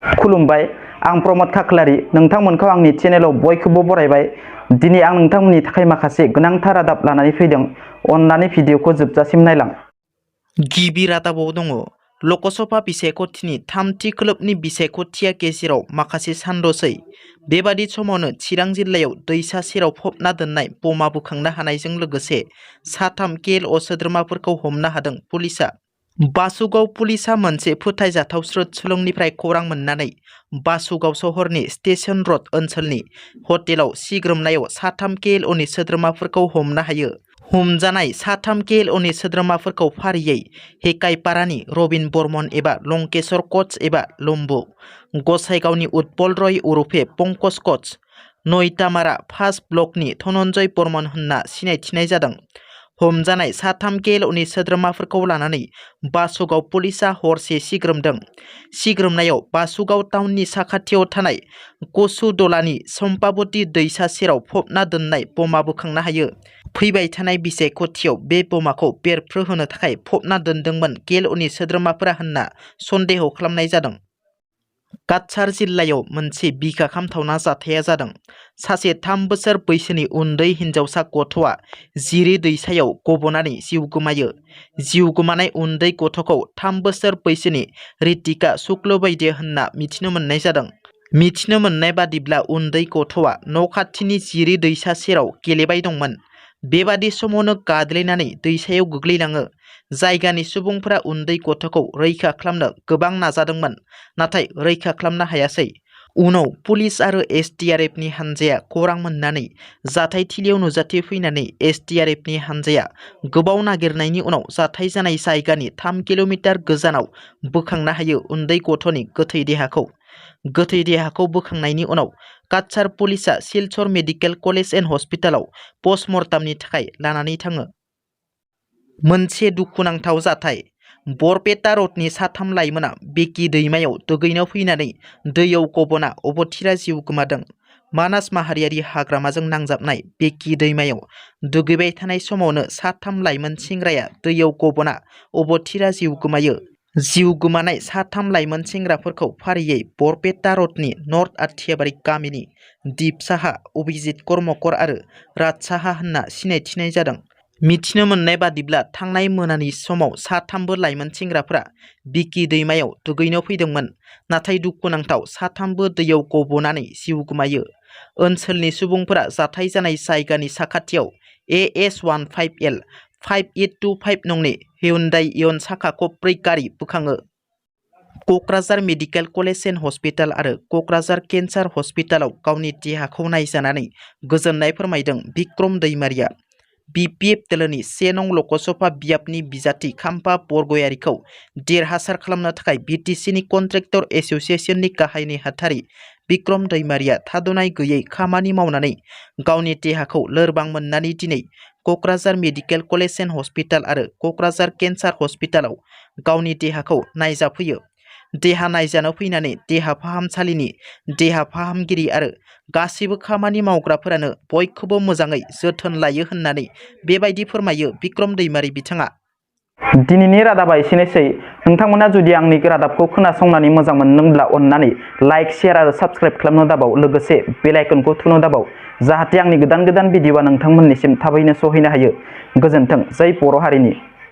खुलुमबाय आं प्रमद खाख्लारि नोंथांमोनखौ आंनि चेनेलाव बयखौबो बरायबाय। दिनै आं नोंथांमोननि थाखाय माखासे गोनांथार रादाब लानानै फैदों। अन्नानै भिडिअखौ जोबजासिम नायलां। गिबि रादाबाव दङ लकसभा बिसायख'थिनि थामथि खोलोबनि बिसायख'थिया गेजेराव माखासे सानद'सै। बेबादि समावनो चिरां जिल्लायाव दैसा सेराव फबना दोननाय बमा बोखांनो हानायजों लोगोसे साथाम KLO सोद्रोमाफोरखौ हमनो हादों पुलिसआ। बासुगाव पुलिसआ मोनसे फोथायजाथाव स्रोत सुलुंनिफ्राय खौरां मोननानै बासुगाव सहरनि स्टेशन रड ओनसोलनि हटेलाव सिग्रोमनायाव साथाम KLOनि सोद्रोमाफोरखौ हमनो हायो। हमजानाय साथाम KLOनि सोद्रोमाफोरखौ फारियै हेकाइपारानि रबिन बर्मन एबा लंकेश्वर कच एबा लम्बु, गसाइगावनि उत्पल रय उरुफे पंकज कच, नयतामारा फार्स्ट ब्लकनि धनन्जय बर्मन होनना सिनायथिनाय जादों। हमजानाय साथाम KLOनि सोद्रोमाफोरखौ लानानै बासुगाव पुलिसआ हरसे सिग्रोमदों। सिग्रोमनायाव बासुगाव टाउननि साखाथियाव थानाय कसुदलानि सम्पाबती दैसा सेराव फबना दोननाय बमा बोखांनो हायो। फैबाय थानाय बिसायख'थियाव बे बमाखौ बेरफ्रुहोनो थाखाय फबना दोनदोंमोन KLOनि सोद्रोमाफोरा होनना सन्देह खालामनाय जादों। काछार जिल्लायाव मोनसे बिखा खामथावना जाथाया जादों। सासे 3 बोसोर बैसोनि उन्दै हिनजावसा गथ'आ जिरि दैसायाव गब'नानै जिउ गोमायो। जिउ गोमानाय उन्दै गथ'खौ 3 बोसोर बैसोनि रितिका शुक्लबैद्य होनना मिथिनो मोननाय जादों। मिथिनो मोननाय बादिब्ला उन्दै गथ'आ न' खाथिनि जिरि दैसा सेराव गेलेबाय दंमोन। बेबादि समावनो गाद्लिनानै दैसायाव गोग्लैलाङो। जायगानि सुबुंफोरा उन्दै गथ'खौ रैखा खालामनो गोबां नाजादोंमोन, नाथाय रैखा खालामनो हायासै। उनाव पुलिस आरो SDRFनि हानजाया खौरां मोननानै जाथायथिलियाव नुजाथिफैनानै SDRFनि हानजाया गोबाव नागिरनायनि उनाव जाथाय जानाय जायगानि 3 किल'मिटार गोजानाव बोखांनो हायो उन्दै गथ'नि गोथै देहाखौ। गोथै देहाखौ बोखांनायनि उनाव काछार पुलिसआ सिलचर मेडिकेल कलेज एन्ड हस्पिटालाव पस्टमर्टामनि थाखाय लानानै थाङो। मोनसे दुखुनांथाव जाथाय। बरपेटा रडनि साथाम लाइमोना बेकि दैमायाव दुगैनो फैनानै दैयाव गब'ना अबथिरा जिउ गोमादों। मानास माहारियारि हाग्रामाजों नांजाबनाय बेकि दैमायाव दुगैबाय थानाय समावनो साथाम लाइमोन सेंग्राया दैयाव गब'ना अबथिरा जिउ गोमायो। जिउ गोमानाय साथाम लाइमोन सेंग्राफोरखौ फारियै बरपेटा रडनि नर्थ आथियाबारि गामिनि दिप साहा, अभिजित कर्मकर आरो राज साहा होनना सिनायथिनाय जादों। मिथिनो मोननाय बादिब्ला थांनाय मोनानि समाव साथामबो लाइमोन सेंग्राफोरा बिकि दैमायाव दुगैनो फैदोंमोन, नाथाय दुखुनांथाव साथामबो दैयाव गब'नानै जिउ गोमायो। ओनसोलनि सुबुंफोरा जाथाय जानाय जायगानि साखाथियाव AS15L 5825 नंनि हिउन्डाइ इयन साखा खबब्रै गारि बोखाङो। Kokrajhar medical college and hospital आरो क'क्राझार केन्सार हस्पिटालाव गावनि देहाखौ नायजानानै गोजोननाय फोरमायदों बिक्रम दैमारिया। BPF दोलोनि 1 नं लकसभा बियाबनि बिजाथि खाम्फा बरगयारिखौ देरहासार खालामनो थाखाय BTCनि कन्ट्रेक्टर एस'सिएशननि गाहाय नेहाथारि बिक्रम दैमारिया थाद'नाय गैयै खामानि मावनानै गावनि देहाखौ लोरबां मोननानै दिनै Kokrajhar medical college and hospital आरो क'क्राझार केन्सार हस्पिटालाव गावनि देहाखौ नायजाफैयो। देहा नायजानो फैनानै देहा फाहामसालिनि देहा फाहामगिरि आरो गासैबो खामानि मावग्राफोरानो बयखौबो मोजाङै जोथोन लायो होननानै बेबायदि फोरमायो बिक्रम दैमारि बिथाङा। दिनैनि रादाबा एसेनोसै। नोंथांमोना जुदि आंनि रादाबखौ खोनासंनानै मोजां मोनदोंब्ला अन्नानै लाइक, शेयार आरो साबस्क्राइब खालामनो दाबाव, लोगोसे बेल आइकनखौ थुनो दाबाव, जाहाथे आंनि गोदान भिडिअआ नोंथांमोननिसिम थाबैनो सहैनो हायो। गोजोन्थों। जै बर' हारिनि।